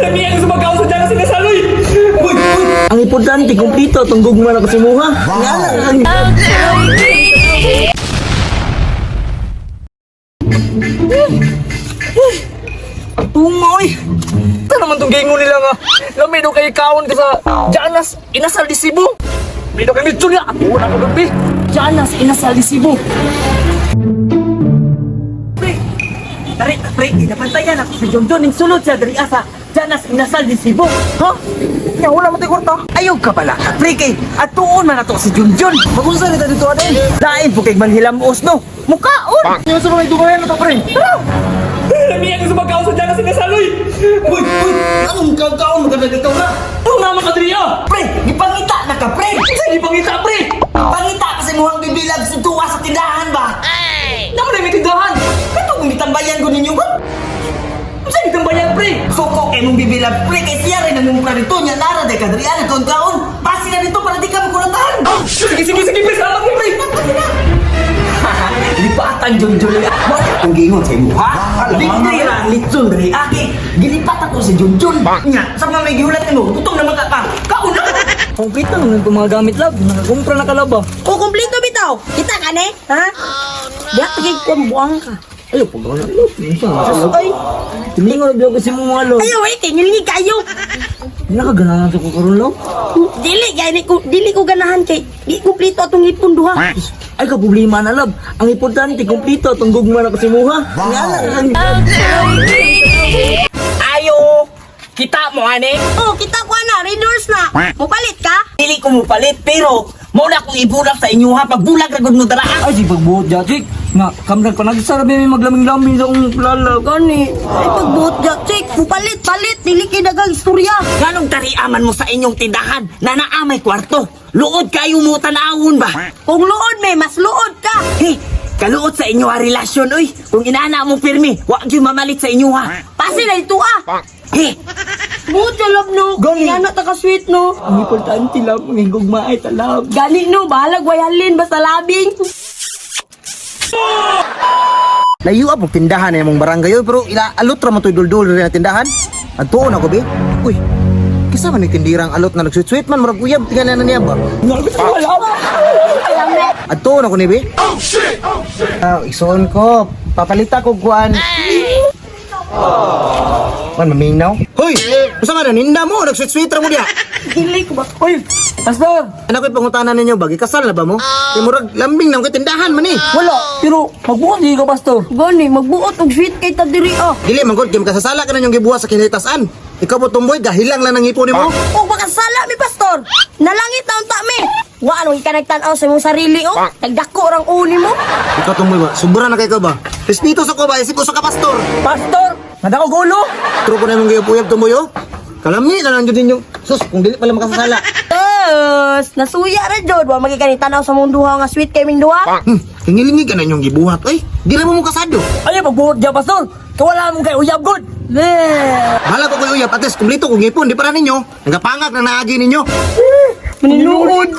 Lami ang sumagaw sa dyan sa nasaloy. Uy, uy! Ang importante, kumpleto itong gugma na kasimuha. Nga lang. Tunga, oy! Ito naman tong gingo nila nga. Lami daw kay kaon ka sa Janas Inasal di Cebu. May daw kay lechon nga. Ako na ko gabi. Janas Inasal di Cebu. Pre, tari, pre, ginapantayan ako si John John ning sulod sa diri asa. Janas Inasal di Cebu. Ha? Nya wala man tay kwarta. Ayaw ka pala. Pre kay atuon man ato si John John. Magunsa ni ta dito atin. Lain po kay manhilamos no. Mukaon. Yung sa mga dumayan na to, pre. Lami ang sumagaw sa Janas Inasaloy. Uy, uy, anong kaon-kaon maganda dito na? Tunga man ka diri ah. Pre, gipangita na ka pre. Sa gipangita, pre. Pangita kasi muhang bibilag si tuwa sa tindahan ba? Naman na may tindahan. Kato kung gitambayan ko ninyo ba? Sa gitambayan, pre. Suko kay mong bibilag pre kay siya rin ang mumukha dito niya nara day kadrian kaon kaon. Basi na dito para di ka makulantahan. Sige, sige, sige, pre. Salamat, pre. Lipatan jud jud. Mo akong gingon sa imo ha. Libre ra ang litson diri aki. Gilipat ako si Junjun. Nya, sa mga may gihulat nimo, gutom naman ka ka. Kaon na. Kompleto naman itong mga gamit, love. Nakakumpra na ka, love, ah. O, kumpleto bitaw. Kita ka ne? Ha? Diyak tigig ko buang ka. Ayaw, pag ako na, love. Minsan, love. Ay, Tiningon na kasi mo mga love. ayaw eh, kay ngilingig kayo. Hindi nakaganahan sa kukaroon, love. Dili gani ko, dili ko ganahan kay di kumpleto atong ipon duha. Ay, ka problema na, love. Ang importante, kumpleto itong gugma na kasimuha. Nga lang. Ayo! Kita mo ani? Oh, kita ko na, readers na. Mupalit ka? Dili ko mupalit pero mao na akong ibulag sa inyo ha pagbulag ra gud mo dara. Ay, si pagbuot, Jackie. Nga, kamrag pa nagsara may maglaming-laming sa akong lala. Gani. Ay pagbuot ja, check. Mupalit, palit, dili kay dagang istorya. Nganong tariaman mo sa inyong tindahan na naa may kwarto? Luod kayo mo tanawon ba? Kung luod may, mas luod ka. Hey, kaluot sa inyo ha relasyon oy. Kung inaana mo pirmi, wa gyud mamalit sa inyo ha. Pasi na ito ah. Hey, Buot ja love no. Gani. Ingana ta ka sweet no. Ang importante, love, ang gugma ay talab. Gani no, bahalag wayalin basta labing. Layo po tindahan na imong barangay oy, pero ila alot ra man to'y duldul rin na tindahan. Adtuon ako be. Uy. Kisa man ni tindirang alot na nagsuit-suit man murag uyab tingnan na niya ba. Adtuon ako ni be. Oh shit. Oh shit. Ah, isuon ko. Papalita ko kuan. Man maminaw. Hoy, unsa man ninda mo nagsuit-suit ra mo diha. Dili ko ba? Uy, Pastor! Ano ko'y pangutana ninyo ba? Gikasal na ba mo? Kay murag lambing na kay tindahan man eh. Wala, pero magbuot di ka, Pastor. Gani, magbuot og sweet kay ta diri ah. Dili man gud kay makasasala ka na inyong gibuhat sa kinitasan. Ikaw po tumboy, gahilang lang ang ngipon nimo. O makasala mi pastor. Nalangit na unta mi. Wa anong ka nagtan-aw sa imong sarili oh. Nagdako rang uni mo. Ikaw tumboy ba? Sobra na kay ka ba? Respeto sa ko ba? Isip ko sa ka pastor. Pastor! Nada ko gulo! True ko na imong giyap-uyab tumboy oh. Kalami na lang jud ninyo. Sus, kung dili pala makasasala. Tos, nasuya ra jud wa magi ka tan-aw sa mong duha nga sweet kay ming duha. Hingilingi ka na inyong gibuhat oy. Di ra mo mo kasado. Ayaw, magbuot dyan, Pastor! Kawala mong kay uyab, good! Bahala ko koy uyab, at least kumpleto kong ngipon, di para ninyo. Nagapangak na naagi ninyo. Maninuod.